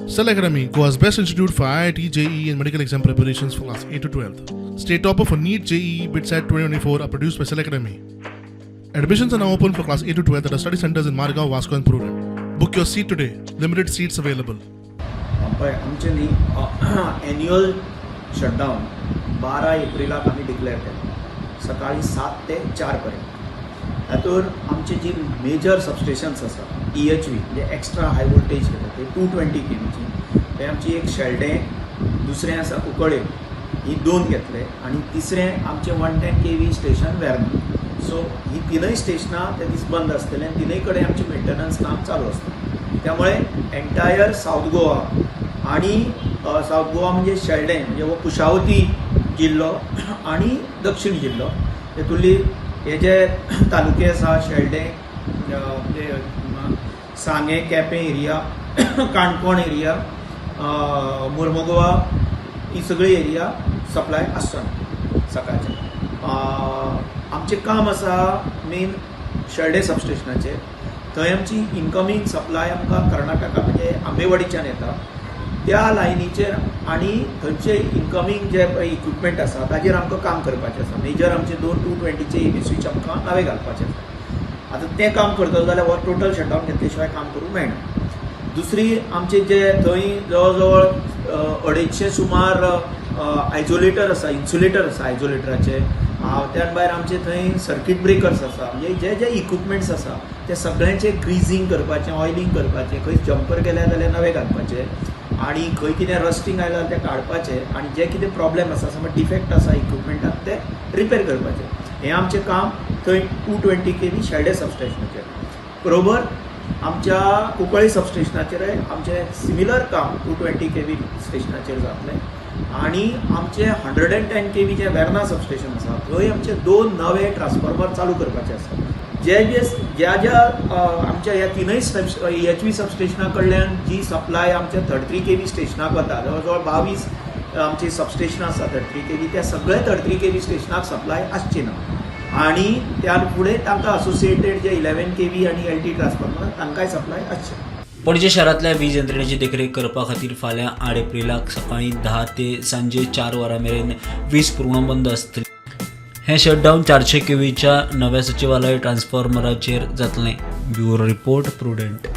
Cell Academy, Goa's best institute for IIT, JEE, and medical exam preparations for class 8 to 12. State topper for NEET, JEE, BITSAT 2024 are produced by Cell Academy. Admissions are now open for class 8 to 12 at our study centers in Margao, Vasco, and Prudent. Book your seat today. Limited seats available. पळय, आमचें न्ही annual shutdown 12 एप्रिलाक आमी declare केला, सकाळी 7 ते 4 पर्यंत. हातूंत आमची जी मेजर सबस्टेशन्स आसा, ईएचवी म्हणजे एक्स्ट्रा हाय वोल्टेज घेता ते 220 केवीची, ते आमची एक शेल्डें, दुसरें आसा कुंकळे, ही दोन घेतले आनी तिसरें आमचें 110 केवी स्टेशन वेर्ना. सो ही तिनूय स्टेशनां ते दीस बंद आसतले आनी तिनूय कडेन आमचें मेंटेनन्स काम चालू आसता. त्यामुळे एंटायर सावथ गोवा आणि सावथ गोवा म्हणजे शेल्डें, म्हणजे हो कुशावती जिल्लो आणि दक्षिण जिल्लो, तेतुली हे जे तालुके आसा, शेल्डें, म्हणजे सांगें, केपें एरिया, काणकोण एरिया, मुर्मुगोवा, ही सगळी एरिया सप्लाय आसचो ना सकाळचें. आमचें काम आसा मेन शेल्डें सबस्टेशनाचेर. थंय आमची इनकमींग सप्लाय आमकां कर्नाटका म्हणजे आंबेवाडीच्यान येता, त्या लायनीचेर आनी थंयचे इनकमींग जे पळय इक्विपमेंट आसा ताजेर आमकां काम करपाचें आसा. मेजर आमचे दोन 220चे एव्ही स्विच आमकां नवे घालपाचे आसा. आतां तें काम करतलो जाल्यार हो टोटल शटडावन घेतले शिवाय काम करूंक मेळना. दुसरी, आमचे जे थंय जवळ जवळ 250 सुमार आयजोलेटर आसा, इन्सुलेटर आसा आयजोलेटराचे, त्यान भायर आमचे थंय सर्कीट ब्रेकर्स आसा. म्हणजे जे जे इक्विपमेंट्स आसा ते सगळ्यांचे ग्रिजींग करपाचें, ऑयलिंग करपाचें, खंय जंपर गेले जाल्यार नवे घालपाचे आनी खंय कितें रस्टींग आयलां जाल्यार तें काडपाचें आनी जे कितें प्रॉब्लेम आसा, समज डिफेक्ट आसा इक्विपमेंटाक, ते रिपेर करपाचें. हें आमचें काम थंय 220 केवी शेल्डें सबस्टेशनाचेर. बरोबर आमच्या कुंकळी सबस्टेशनाचेरय आमचें सिमिलर काम 220 केवी स्टेशनाचेर जातलें आनी आमचें 110 केवी जें वेर्ना सबस्टेशन आसा, थंय आमचे दोन नवे ट्रान्सफॉर्मर चालू करपाचे आसा. जे जे ज्या ज्या आमच्या ह्या तिनूय एचवी सबस्टेशना कडल्यान जी सप्लाय आमच्या 33 केवी स्टेशनाक वता, जवळ जवळ 22 आमची सबस्टेशनां आसा 33 केवी, त्या सगळ्या 33 केवी स्टेशनाक सप्लाय आसची ना आनी त्या फुडें तांकां असोसिएटेड जे 11 केवी आनी एलटी ट्रान्सफॉर्मर, तांकांय सप्लाय आसचे. पणजे शारांतल्या वीज यंत्रणेची देखरेख करपा खातीर फाल्यां 8 एप्रिलाक सकाळीं 10 ते सांजे 4 वरां मेरेन वीज पुरवण बंद आसतली. हें शटडावन 400 केवीच्या नव्या सचिवालय ट्रान्सफॉर्मराचेर जातलें. Bureau report, Prudent.